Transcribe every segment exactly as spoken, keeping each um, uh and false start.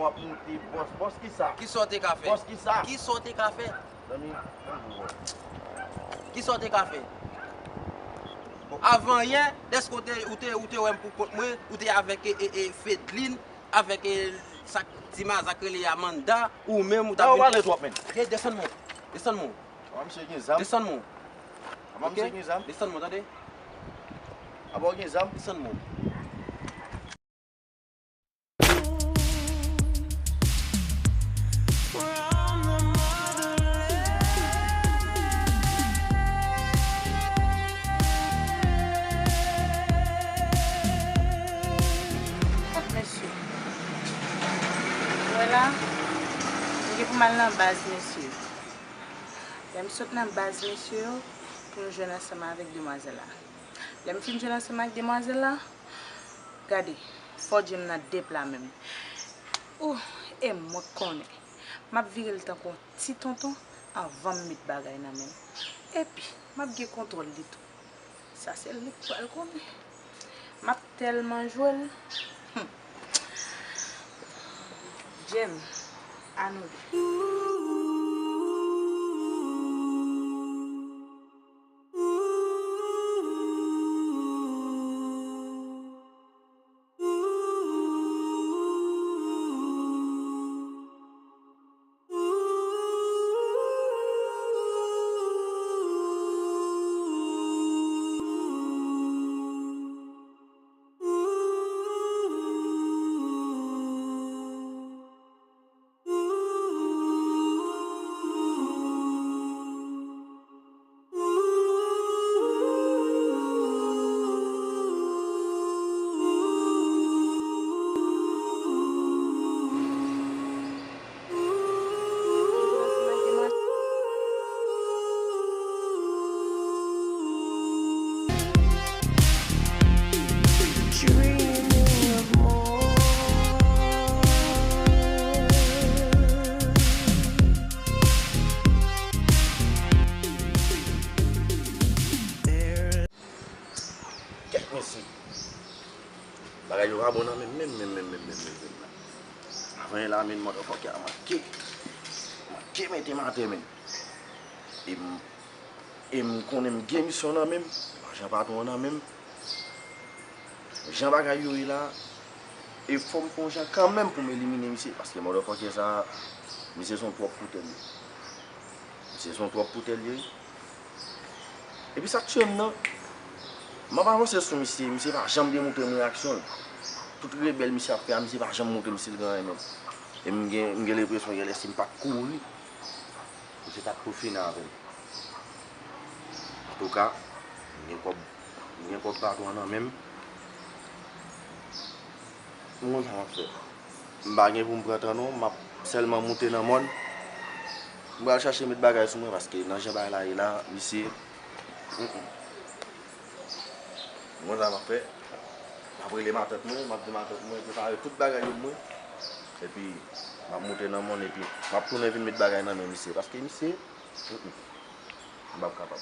W ap moute bòs. Bòs kisa? Kisa w te ka fè? Bòs kisa? Kisa w te ka fè? Zanmi, zanmi, bòs. Kisa w te ka fè? Bon, avan yè, dèske w te, ou te, ou te wè m pou kont mwen, ou te avèk, e, e, e, Fedlin, avèk, e, sa k di mazak rele Amanda, ou menm, ou ta vin. Ou pale twòp, menn. Hey, desann mwen. Desann mwen. Apa misye gen zam? Desann mwen. Apa misye gen zam? Desann mwen, tande. Apa w gen zam? Desann mwen. Mesye, wè la, m gen pou m al nan baz, mesye. Lè m sot nan baz, mesye yo, pou m jwenn ansanm avèk demwazèl la. Lè m fin jwenn ansanm ak demwazèl la, gade, fò w di m nan de pla menm. Ou, e mwen k konnen. M ap vire l tankou yon ti tonton anvan m met bagay nan men l. Epi, m ap gen kontwòl li tou. Sa se li k pral konnen. M ap tèlman jwe l. Hmm. Jem, annou de. Kèt mesye. Bagay yo pa bon nan menm, menm, menm, menm, menm, menm, menm, menm la. Avan yè la, menm, motherfucker a manke. Manke mete m atè, menm. E m, e m konnen m gen misyon nan menm. Lajan patwon an nan menm. Jan bagay yo ye la, e fò m fè yon jan kanmenm pou m elimine misye, paske motherfucker sa, misye se yon twòp pou tèt li. Misye se yon twòp pou tèt li, wi. Epi sa k tiye m nan, m ap avanse sou misye, misye pa janm gen montre m reyaksyon l. Tout rebèl misye ap fè a, misye pa janm montre m si l gen anyen menm. E m gen, m gen lenpresyon genlè si m pa t kouri, misye t ap tou fini avè m. Antouka, m gen kòb, m gen kòb patwon an nan men m. M konn sa m ap fè. M pa gen pou m pran tan non, m ap sèlman moute nan mòn. M pral chache met bagay sou mwen paske nan jan bagay la ye la, misye, mm, mm. M konn sa m ap fè. M ap rele matant mwen, m ap di matant mwen prepare tout bagay yo pou mwen. Epi m ap moute nan mòn epi m ap tounen vin met bagay nan men misye paske misye, mm, mm. M p ap kapab.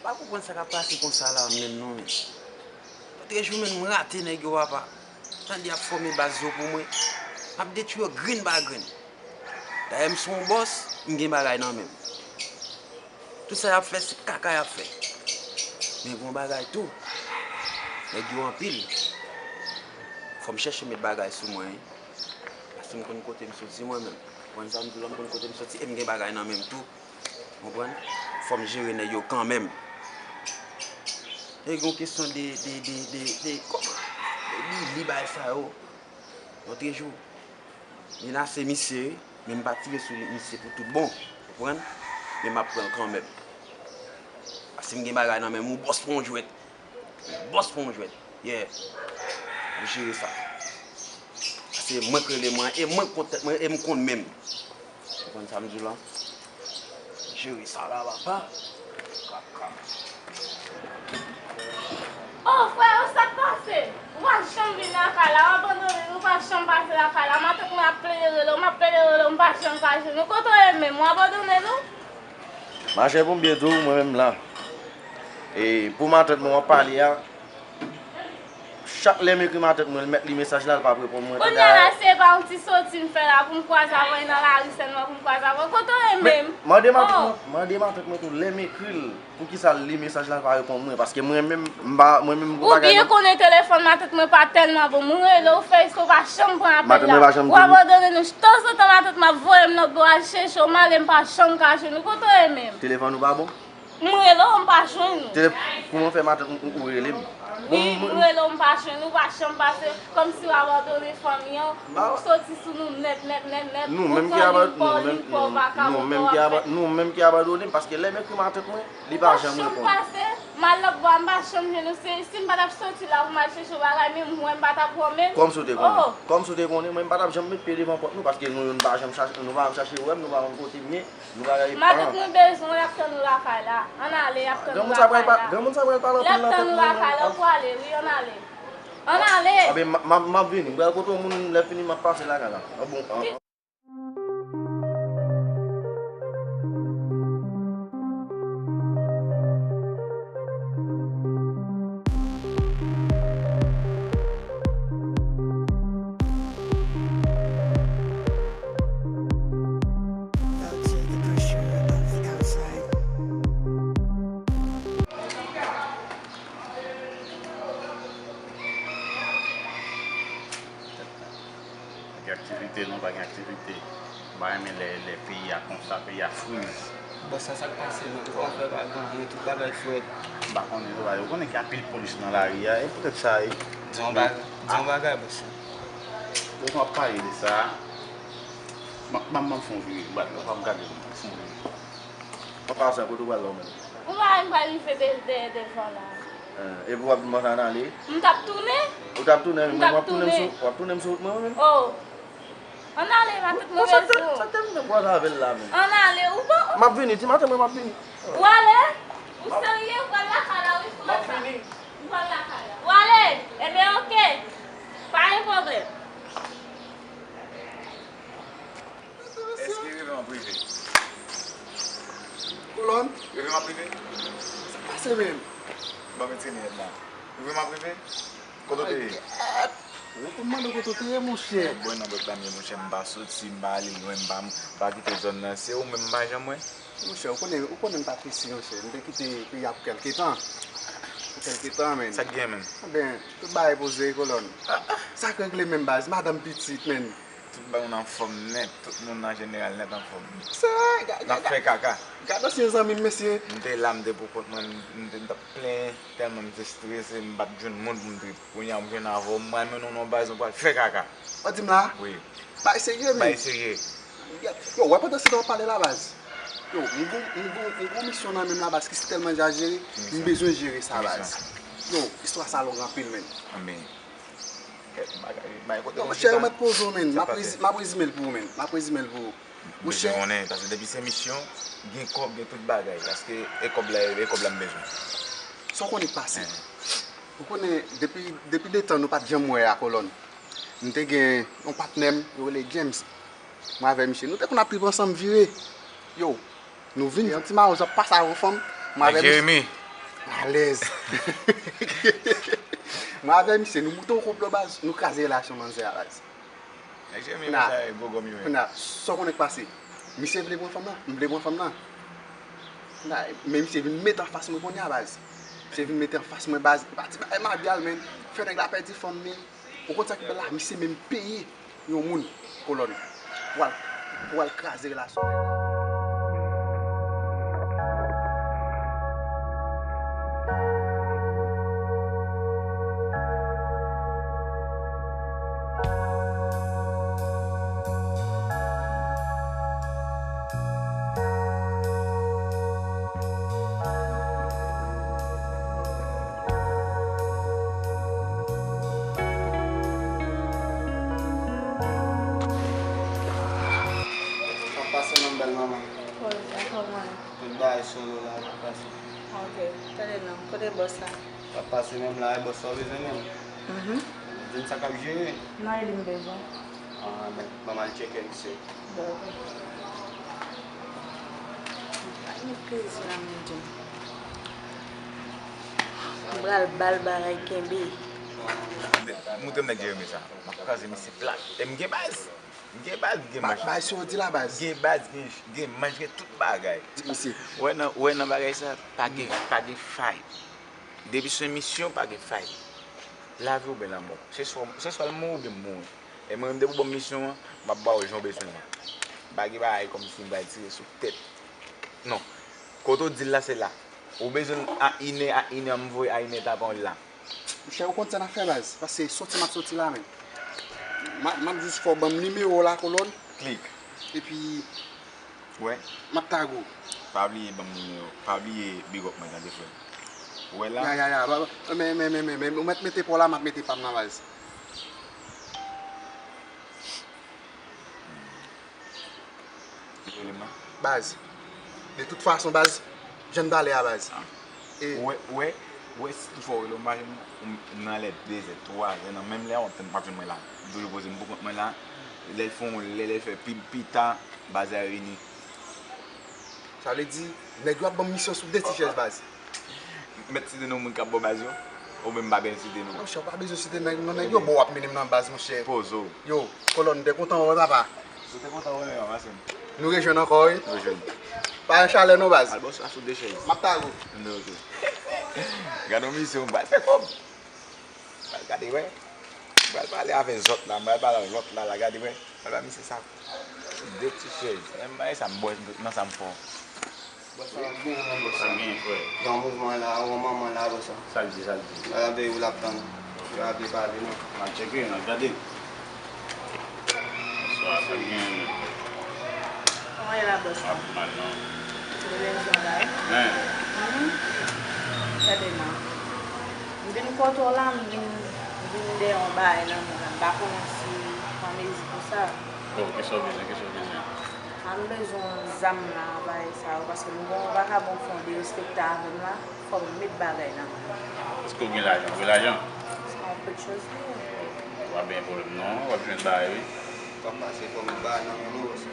Pa konprann sa k ap pase konsa la menm non, men. Lòt jou menm m rate nèg yo papa. Tande y ap fòme baz yo pou mwen. M ap detwi yo grenn pa grenn. Dayè m se yon bòs, m gen bagay nan men m. Tout sa y ap fè, se kaka y ap fè. Men gen yon bagay tou. Nèg yo anpil. Fò m chèche met bagay sou mwen, wi. Paske m konn kote m soti mwen menm. Konn sa m di w la, m konn kote m soti e m gen bagay nan men m tou. Konprann? Fò m jere nèg yo kanmenm. E gen yon kesyon de, de, de, de, de, kòman? De li, li bagay sa yo. Lòt jou, Menase misye, wi, men m pa tire sou misye pou tout bon, konprann? Men m ap pran l kanmenm. Paske m gen bagay nan men m, ou bòs pa yon jwèt. Bòs pa yon jwèt. Yeah. Ou jere sa. Paske mwen k rele mwen, e mwen k kont tèt mwen, e m konn menm. Ou konn sa m di w la? Jere sa la, papa. Kaka. Oh, frè, sa k pase? Ou pa janm vin lakay la, w abandone nou, ou pa janm pase lakay la. Matant mwen ap plede rele w, m ap plede rele w, m pa janm ka jwenn ou. Kote w ye menm? Ou abandone nou? Machè, pou m byen di w, mwen menm la. E pou matant mwen w ap pale a, chak lè m ekri matant mwen, l mèt li mesaj la, l p ap reponn mwen. Kounye a la, se pa yon ti soti m fè la pou m kwaze avè l nan lari sèlman, pou m kwaze avè l. Kote w ye menm? Mande matant mwen, mande matant mwen tou, lè m ekri l, poukisa l li mesaj la, l pa reponn mwen? Paske mwen menm, m pa, mwen menm, m pa ka. Ou byen konnen telefòn matant mwen pa tèlman bon. Mwen rele w, fè eksprè, ou pa janm pran apèl la. Ou abandone nou. Tanzantan, matant mwen ap voye m lòtbò al chèche w, m ale, m pa janm ka jwenn ou. Kote w ye menm? Telefòn ou pa bon? M rele w, m pa jwenn ou. Telef-, kòman fè matant ou, ou rele m? Wi, m rele w, m pa jwenn ou, ou pa janm pase, kòmsi w abandone fanmi an, ou soti sou nou nèt, nèt, nèt, nèt. Nou menm ki aba-, nou menm, nou menm ki aba-, nou menm ki abandone m, paske lè m ekri matant mwen, li pa janm reponn. M pa janm pase, m al lòtbò a, m pa janm jwenn ou. Se, si m pa t ap soti la pou m al chèche w bagay, menm mwen, m pa t ap wè w menm. Kòmsi w te konnen? Kòmsi w te konnen, mwen, m pa t ap janm met pye devan pòt nou, paske nou, nou pa janm chache, nou pa janm chache wè m, nou pa konn kote m ye. Nou pa gen. Matant mwen bezwen w, y ap tann ou lakay la. Ann ale, y ap tann ou lakay la. Granmoun sa pral pale anpil nan tèt mwen. Y ap tann ou lakay la, ou pwale, wi, ann ale. Ann ale. Anben, m, m, m ap vini. M pral kote yon moun, lè fini, m ap pase lakay la. An bon, an, an. Pa gen aktivite non, pa gen aktivite. M pa renmen lè, lè peyi a konsa, peyi a friz. Bòs la, sa k pase menm? Kòman fè pa gen anyen, tout bagay frèt? M pa konnen tou, ou konnen gen anpil polis nan lari a, e poutèt sa, e. Di yon bagay, di yon bagay, bòs la. Ou konn ap pale de sa. M ap, m ap, m ap fè yon vire, m ap, m ap gade, m ap fè yon vire. Papa sa, kote w pral la, ou menm? Ou pa wè m pral rive de, de, devan la. Eh, epi w ap di m ann ale? M t ap tounen. Ou t ap tounen, men w ap tounen m sou, w ap tounen m sou wout mwen, wi, menm. Oh. Ann ale, matant mwen bezwen w. Sa k te vin nan bwat avè l la, menm? Ann ale, ou bon? M ap vini, ti maten mwen, m ap vini. Ou ale? Ou serye? Ou pral lakay la, wi, frè. M ap vini. Ou pral lakay la. Ou ale? Ebyen, oke. Pa gen pwoblèm. Èske reve m ap rive? Kolòn? Reve m ap rive? Sa k pase menm? Ban m etire linèt la. Reve m ap rive? Kote w te ye? Ou konn mande w kote w te ye, monchè. Bò nan bòt la m ye, monchè, m pa soti, m pa ale lwen, m pa, m pa kite zòn nan. Se ou menm m pa janm wè. Monchè, ou konnen, ou konnen m t ap isi, monchè. M te kite peyi a pou kèlke tan. Pou kèlke tan, menn. Sa k gen, menn? Anben, tout bagay poze, Kolòn. Sa k regle menm, baz? Madanm, pitit, menn. Tout bagay nou anfòm nèt, tout moun an jeneral nèt anfòm. Sa, ga-, ga-, n ap fè kaka. Gad ansyen zanmi m, mesye. M te la, m te pou kont mwen, m te, m t ap plenyen, tèlman m te estrese, m pa t jwenn moun pou m trip. Kounye a, m jwenn avè w, m pral mennen w nan yon baz, nou pral fè kaka. Ou di m la? Wi. Bagay serye, men. Bagay serye. Yo, wè pandan se tan w ap pale la, baz. Yo, m gon, m gon, m gon misyon nan men m la, baz, ki tèlman di a jere, m bezwen jere sa, baz. Yo, istwa sa long anpil, menn. Anben. Kèt bagay, bagay kote. Yo, monchè, yo mèt poze w, menn. M ap rezi-, m ap rezime l pou ou, menn. M ap rezime l pou ou. Monchè. Bezwen konnen, paske depi se misyon, gen kòb, gen tout bagay. Paske e kòb la, e kòb la m bezwen. Sa w konnen k pase? Ou konnen, depi, depi de tan nou pa t janm wè a, Kolòn. M te gen yon patnè m, yo rele James. Mwen avè misye, nou te konn ap trip ansanm vire. Yo, nou vin yon ti mawozo ap pase avè yon fanm. Mwen avè misye. Jeremy. Alèz. Mwen avè misye, nou moute yon konplo, baz, nou kraze relasyon manzè a, baz. Nèg Jeremy, sa e gwo gòm yo ye. Kounye a, sa w konnen k pase? Misye vle pran fanm nan, m vle pran fanm nan. Kounye a, men misye vin mete anfas mwen kounye a, baz. Misye vin mete anfas mwen, baz. Li pa ti bagay mabyal, menn. Fè nèg la pèdi fanm ni. Ou konn sa ki bèl la? Misye menm peye yon moun, Kolòn, pou al, pou al kraze relasyon nèg la. Manman. Poze, kòman? Tout bagay solo la, m ap pase. Ok, tande non, kote bòs la? M ap pase menm la, e bòs la w bezwen menm? Mhm. Di m sa k ap jere. Non, e li m bezwen. Ah, men, ban m al tcheke misye. Bon, ok. Pa gen plezi la, mon Dieu. M pral ba l bagay kenbe. Montre m nèg Jeremi sa. M ap kraze misye plat. E m gen baz. M gen baz, m gen manch. Baz, si w di la baz. M gen baz, gen, gen manch, gen tout bagay. Di misye. Wè nan, wè nan bagay sa, pa gen, pa gen fay. Depi se misyon, pa gen fay. Lavi oubyen lanmò. Se swa, se swa l mouri oubyen m mouri. E mwen menm, depi w ban m misyon an, m ap ba w jan w bezwen l lan. Pa gen bagay kòmsi m pral tire sou tèt. Non. Kote w di l la, se la. Ou bezwen l a inè, a inè, m voye a inè tapan w la. Monchè, ou konn sa n ap fè, baz. Paske soti m ap soti la menm. M ap, m ap jis fè w ban m nimewo w la, kolòn. Klik. Epi, wè, m ap tag ou. Pa bliye ban m nimewo. Pa bliye big up mwen, tande, frè. Ou wè la? Ya, ya, ya. Ba, ba, men, men, men, men, men, ou mèt mete pa w la, m ap mete pa m nan, baz. Baz. De tout fason, baz, jan n pale a, baz. Ah. E ou wè, ou wè, ou wè, si tout fwa w rele m, m nan lè de zè, twa zè, nan menm lè a, w ap tann patwon mwen la. M toujou poze m pou kont mwen la. Lè l fè yon, lè, lè l fè pi, pita, baz la reyini. Sa vle di, nèg yo ap ban m misyon sou de ti chèz, baz. Mèt site non moun k ap ba w baz yo? Oubyen m pa byen site non? Monchè, ou pa bezwen site nèg non, nèg yo bon w ap mennen m nan baz, monchè. Poze w. Yo, kolòn, m te kontan wè w, papa. Ou te kontan wè m, papa, se m. Nou rejwenn ankò, wi. Nou rejwenn. Pa gen chalè non, baz. Al bòs la sou de chèz. M ap tag ou. Ok. Gade yon misye, m pral fè kòb. Pral gade, wè. Pral pale avè zòt la, pral pale avè lòt la, la, gade, wè. Pral ba misye sa. De ti chèz. Menm bagay sa, m bwè nan sa m fò. Bòs la ap genyen, non, bòs la. Sa genyen, frè. Gen yon mouvman la, yon manman la, bòs la. Sa l di, sa l di. L ap veye w, l ap tann. Yo ap pale, non. N ap tcheke, n ap gade. Bòs la, sa genyen, men. Kòman e la, bòs la? Ap mal, non. Ou te bezwen bagay? Men. Mhm. Tande non. M vin kote w la, m vin, m vin dèyè yon bagay nan men w la. M pa konnen si w an mezi pou sa. Oh, kisa w bezwen, kisa w bezwen? A, m bezwen zam la, bagay sa yo, paske m gen yon vakabon fè yon derespekte avè m la, fò m met bagay nan men l. Èske w gen lajan? Ou gen lajan? Se yon pèt choz li ye. W ap gen pwoblèm non, w ap jwenn bagay wi. W ap pase fò m met bagay nan men nou osi.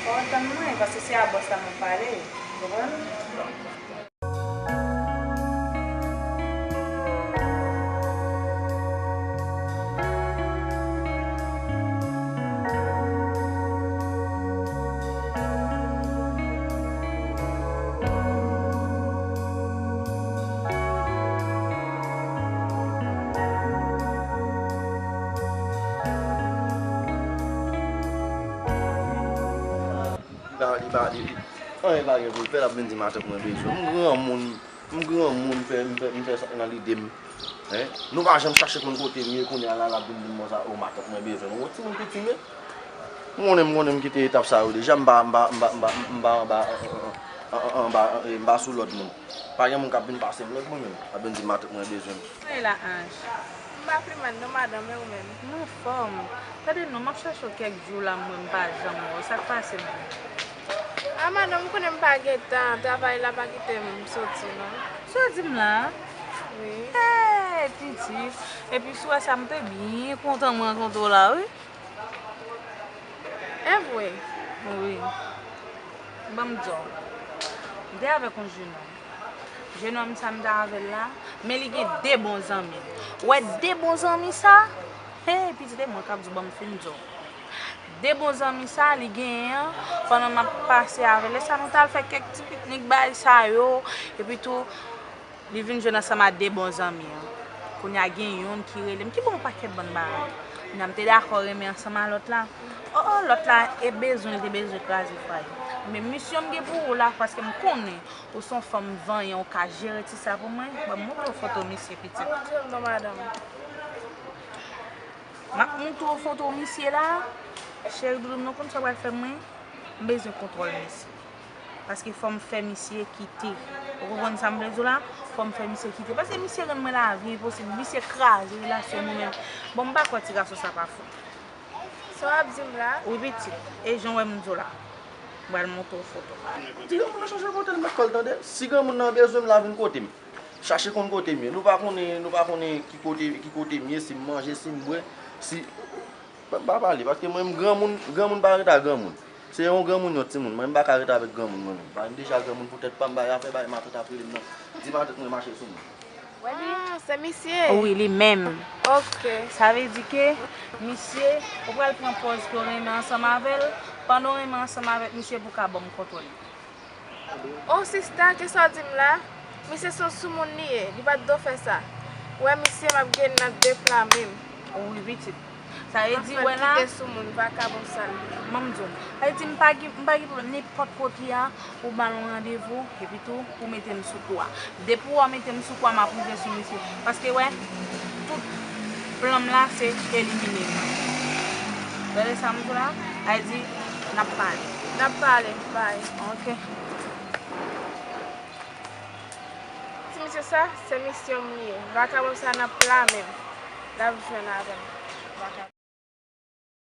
Fò w tann mwen, paske se a bòs la m ap pale, ou konprann? Li pa, li pa, li, anyen pa gen pou l fè, l ap vin di matant mwen bezwen m. M granmoun, m granmoun, m fè, m fè, m fè sa k nan lide m. Hein? Nou pa janm chache konn kote m ye, kounye a la, l ap vin di m konsa, o, matant mwen bezwen m. Ou timoun piti m ye. M konnen, m konnen m kite etap sa yo deja, m pa, m pa, m pa, m pa, m pa anba, anba, m pa sou lòd moun. Pa gen moun k ap vin pase m lòd mwen menm, ap vin di matant mwen bezwen m. Anyen la, Anj. M pa pi mal non, madanm, e ou menm? M anfòm. Tande non, m ap chèche w kèk jou la, m wè m pa janm wè w. Sa k pase menm? A, madanm, ou konnen m pa gen tan, travay la pa kite m soti non. Sa w di m la? Wi. Hey, pitit. Epi si w wè sa, m te byen kontan m rankontre w la, wi. Evre? Wi. Ban m di w. M te avèk yon jenòm. Jenòm sa m te avè l la, men li gen de bon zanmi l. Ou wè de bon zanmi sa? Hey, pitit, e mwen k ap di w, ban m fin di w. De bon zanmi sa li genyen an, pandan m ap pase avè l, lè sa nou t al fè kèk ti piknik bagay sa yo, epi tou, li vin jwenn ansanm a de bon zanmi an. Kounye a gen youn ki rele m, ki ba w yon pakèt bann bagay. Kounye a m te dakò renmen ansanm a lòt la. O, o, lòt la, e bezwen, li te bezwen kraze fwaye. Men misyon m gen pou ou la, paske m konnen ou se yon fanm vanyan, ou ka jere ti sa pou mwen. Ban m montre w foto misye, pitit. Pa montre m non, madanm. M ap montre w foto misye la. Cheri doudou m, nou konn sa w pral fè mwen? M bezwen kontwòl misye. Paske fò m fè misye kite. Ou konprann sa m vle di w la? Fò m fè misye kite. Paske misye rann mwen lavi enposib. Misye kraze relasyon nou menm. Bon, m pa kwè ti gason sa pa fou. Sa w ap di m la? Wi pitit, e jan w wè m di w la. M pral montre w foto. Di granmoun nan chanje kote l, m met kò l tande. Si granmoun nan bezwen m, l a vin kote m. Chache konn kote m ye. Nou pa konnen, nou pa konnen ki kote, ki kote m ye, si m manje, si m bwè, si. M pa pale, paske mwen menm granmoun, granmoun pa rete ak granmoun. Se yon granmoun, yon timoun. Mwen, m pa ka rete avèk granmoun, mwen menm. Ba, m deja granmoun pou tèt pa m, bay afè, bay matant ap rele m nan. Di matant mwen mache sou mwen. Ah, se misye? Wi, li menm. Ok. Sa vle di ke misye, ou pral pran pòz ke w renmen ansanm avè l. Pandan w renmen ansanm avèk misye, pou w ka ban m kontwòl li. Oh sista, kisa w di m la? Misye se yon soumoun li ye, li pa t dwe fè sa. Ou wè misye m ap gen nan de flamen m. Wi pitit. Sa vle di, wè la. Kite soumoun, vakabon sal. Ban m di w. Sa vle di, m pa gen, m pa gen pwoblèm. Nenpòt kote a, ou ba l yon randevou, epi tou, ou mete m sou kou a. Depi w mete m sou kou a, m ap rive sou misye. Paske, wè, tout plan m la, se elimine l. Tande sa m di w la? Sa vle di, n ap pale. N ap pale, bay. Ok. Ti misye sa, se misyon m li ye. Vakabon sa nan pla men m. L ap jwenn avè m.